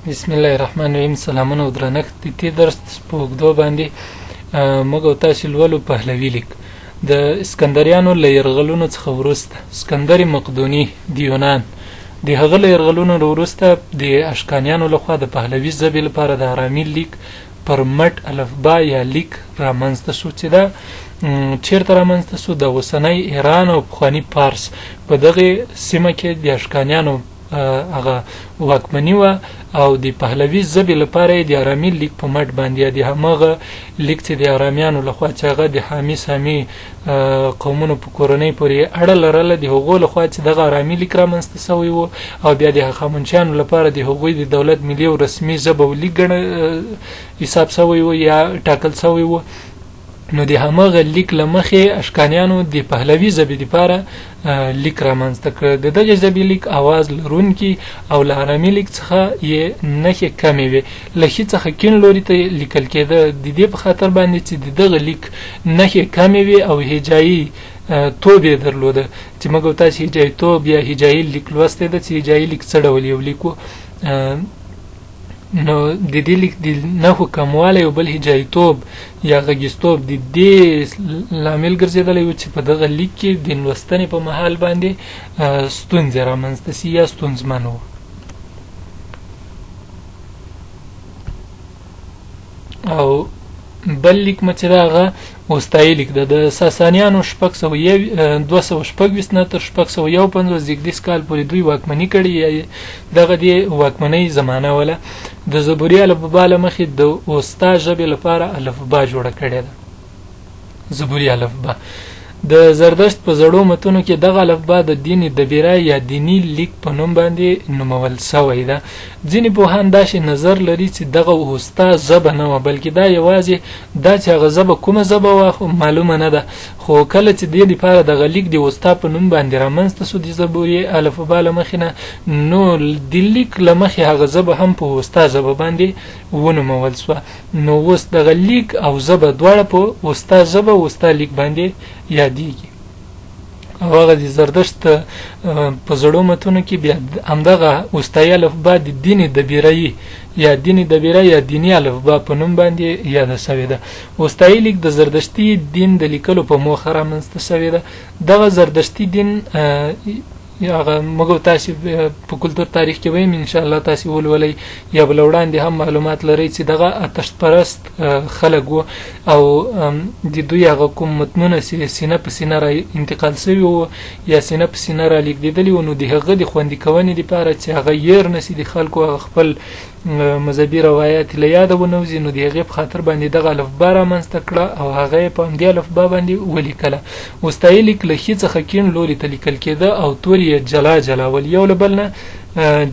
بسم الله الرحمن الرحیم. سلامونه او درنښت. د دې درس په اوږدو باندې موږ او تاسې لولو پهلوي لیک. د اسکندریانو له یرغلونو څخه وروسته، اسکندر مقدوني د یونان د هغه له یرغلونو وروسته، د اشکانیانو لخوا د پهلوي ژبې لپاره د آرامي لیک پر مټ الفبا یا لیک رامنځته شو، چې دا چیرته رامنځته شو؟ د اوسنی ایران او پخواني پارس په دغې سیمه کې د اشکانیانو هغه واکمني وه، او د پهلوي ژبې لپاره یې د آرامي لیک په مټ باندې، یا د هماغه لیک چې د آرامیانو لخوا، چې هغه د حامي سامي قومونو په کورنۍ پورې اړه لرله، د هغو لخوا چې دغه آرامي لیک رامنځته شوی و، او بیا د هخامنشیانو لپاره د هغوی د دولت ملي او رسمي ژبه او لیک ګڼه حساب شوی و یا ټاکل شوی و، نو د هماغه لیک له مخې اشکانیانو د پهلوي ژبې دپاره لیک رامنځته کړ. د دغې ژبې لیک اواز لرونکي او له آرامي لیک څخه یې نښې کمې وې، له ښي څخه کیڼ لوري ته لیکل کېده. د دې په خاطر باندې چې د دغه لیک نښې کمې وې او هجایي توب یې درلوده، چې موږ او تاسې هجایي توب یا هجایي لیک لوستی ده، چې هجایي لیک څه ډول یو لیک و. نو د دې لیک د نښو کموالی او بل هجایتوب یا غږیزتوب د دې لامل ګرځېدلی و چې په دغه لیک کې د لوستنې په مهال باندې ستونزې رامنځته سي یا ستونزمن و. او بل لیک مو چې ده هغه اوستایي لیک ده. د ساسانیانو 226 نه تر 651 زېږدیز کال پورې دوی واکمني کړې، یا دغه دې واکمنۍ زمانه وله. د زبوري الفبا له مخې د اوستا ژبې لپاره الفبا جوړه کړې ده، زبوري الفبا. د زردشت په زړو متونو کې دغه الفبا د دین دبیره یا دیني لیک په نوم باندې نومول سوی ده. ځینې پوهان داسې نظر لري چې دغه اوستا ژبه نه وه، بلکې دا یوازې دا چې هغه ژبه کومه ژبه وه خو معلومه نه ده، خو کله چې دې لپاره دغه لیک د اوستا په نوم باندې رامنځته سو د زبوري الفبا له مخې نه، نو د لیک له مخې هغه ژبه هم په اوستا ژبه باندې ونومول سوه. نو اوس دغه لیک او ژبه دواړه په اوستا ژبه اوستا لیک باندې یادیږي. او هغه د زردشت په زړو متونو کې بیا همدغه اوستایي الفبا د دین دبیرهیي یا دین دبیره یا دیني الفبا په نوم باندې یاده شوې ده. اوستایي لیک د زردشتي دین د لیکلو په موخه رامنځته شوې ده. دغه زردشتي دین هغه موږ او تاسې په کلتور تاریخ کې وایم، ان شاء الله تاسې ولولئ یا به له وړاندې هم معلومات لرئ چې دغه آتش پرست خلک وو، او د دوی هغه کوم متنونه چې سینه په سینه را انتقال سوي وو یا سینه په سینه را لېږدېدلي وو، نو د هغه د خوندي کونې دپاره چې هغه هېر نه سي، د خلکو هغه خپل مذهبي روایات له یاده ونه وځي، نو د هغې په خاطر باندې دغه الفبا رامنځته کړه او هغه یې په همدې الفبا باندې ولیکله. اوستایي لیک له ښي څخه کیڼ لوري ته لیکل کېده او توري یې جلا جلا ول، یو له بل نه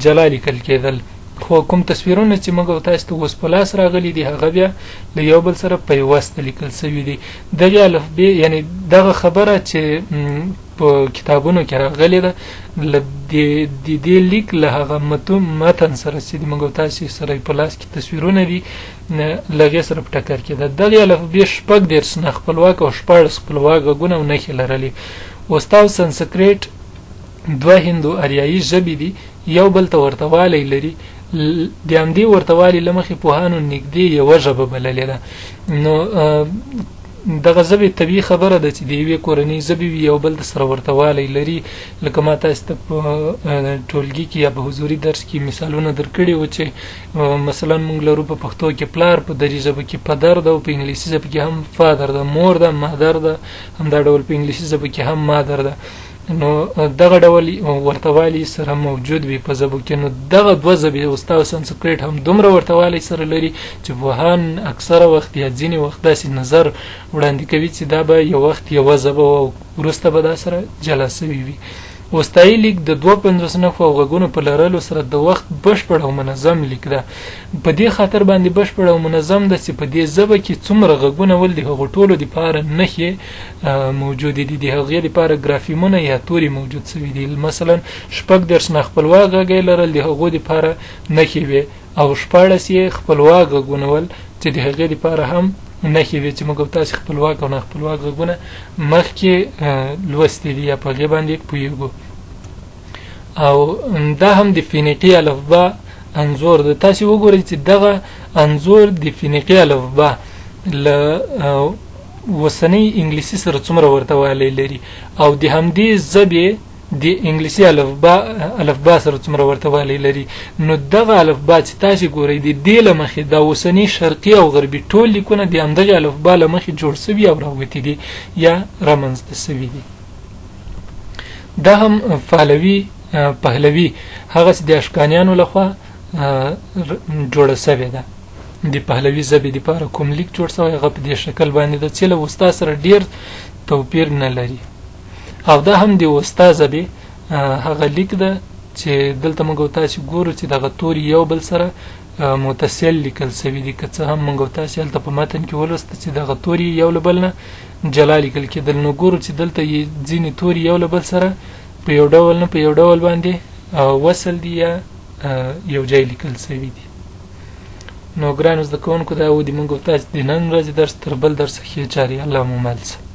جلا لیکل کېدل. خو کوم تصویرونه چې موږ او تاسې ته اوس په لاس راغلي دي هغه بیا له یو بل سره پیوسته لیکل سوي دي. دغې الفبې یعنې دغه خبره چې په کتابونو کې راغلې ده، له د دې لیک له هغه متن سره چې د موږ او تاسې سره په لاس کې تصویرونه دي له هغې سره په ټکر کې ده. دغې الفبې 36 ناخپلواک او 16 خپلواک غږونه او نښې لرلې. اوستا او سنسکریټ دوه هندو اریایي ژبې دي، یو بل ته ورته والی لري. د همدې ورته والي له مخې پوهانو نږدې یوه ژبه بللې ده. نو دغه ژبې طبیعي خبره ده چې د یوې کورنۍ ژبې وي، یو بل ته سره ورته والی لري. لکه ما تاسې ته په ټولګي کې یا په حضوري درس کې مثالونه درکړي وو چې مثلا موږ لرو په پښتو کې پلار، په دري ژبه کې پدر ده، او په انګلیسي ژبه کې هم فادر ده، مور ده، مادر ده، همدا ډول په انګلیسي ژبه کې هم مادر ده. نو دغه ډول ورته والی سره موجود وي په ژبو کې. نو دغه دوه ژبې اوستا او سنسکریټ هم دومره ورته والی سره لري چې پوهان اکثره وخت یا ځینې وخت داسې نظر وړاندې کوي چې دا به یو وخت یوه ژبه وه او وروسته به دا سره جلا سوي وي. اوستایي لیک د 52 نښو او غږونو په لرلو سره د وخت بشپړ او منظم لیک ده. په دې خاطر باندې بشپړ او منظم ده چې په دې ژبه کې څومره غږونه ول د هغو ټولو دپاره نښې موجودې دي، د هغې دپاره ګرافیمونه یا توري موجود سوي دي. مثلا 36 ناخپلواک غږ یې لرل، د هغو دپاره نښې وې، او 16 یې خپلواک غږونه ول چې د هغې دپاره هم نښې وې، چې موږ او تاسې خپلواک او ناخپلواک غږونه مخکې لوستي دي یا په هغې باندې پوهېږو. او دا هم د فینیقي الفبا انځور ده. تاسې وګورئ چې دغه انځور د فینیقي الفبا له اوسنۍ انګلیسي سره څومره ورته والی لري او د همدې ژبې د انګلیسي الفبا سره څومره ورته والی لري. نو دغه الفبا چې تاسې ګورئ د دې له مخې دا اوسني شرقي او غربي ټول لیکونه د همدغې الفبا له مخې جوړ سوي او راوتي دي یا رامنځته سوي دي. دا هم فهلوي پهلوي هغه چې د اشکانیانو لخوا جوړه سوې ده. د پهلوي ژبې دپاره کوم لیک جوړ سوی هغه په دې شکل باندې ده چې له اوستا سره ډېر توپیر نه لري. او دا هم د اوستا ژبې هغه لیک ده چې دلته موږ او تاسې ګورو چې دغه توري یو بل سره متصل لیکل سوي دي، که څه هم موږ او تاسې هلته په متن کې ولوسته چې دغه توري یو له بل نه جلا لیکل کېدل. نو ګورو چې دلته یې ځینې توري یو له بل سره په یو ډول نه په یو ډول باندې وصل دي یا یو ځای لیکل سوي دي. نو ګرانو زده کوونکو، دا و د موږ او تاسې د نن ورځې درس. تر بل درس ښې چارې، الله مو مل شه.